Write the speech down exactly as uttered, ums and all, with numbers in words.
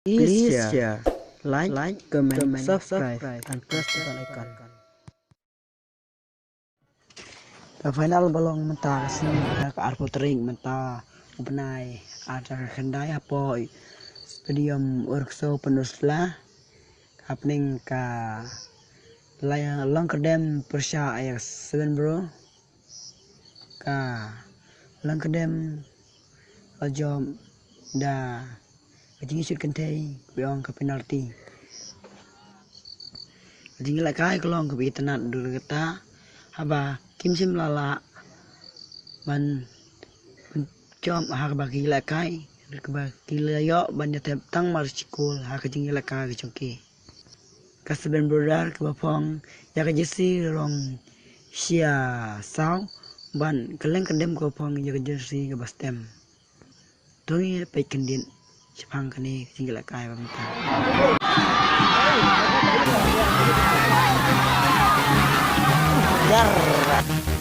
Please share, like, comment, subscribe, and press the bell icon. Ka final ba long mynta ka sngi ka arphew tarik mynta u bnai arhajar khyndai hapoh Stadium Urkso Pynursla. Hapdeng ka la long kyrdem pyrshah ïa ka Seven Bro. Ka long kyrdem la jop da ka jingshut kynthei kaba ong ka penalty. Ka jingïalehkai ka long kaba itynnad dur kata haba kim shym la lah ban jop ha kaba ki ïalehkai kaba ki la ïoh ban ïatep tang mar shi kol ha ka jingïalehkai ka jong ki. Ka Seven Brother kaba phong ïa ka jersey rong shia saw bad ka leng kyrdem kaba phong ïa ka jersey kaba stem. To ngin peit khyndiat shaphang kane ka jingïalehkai ba mynta. Dar.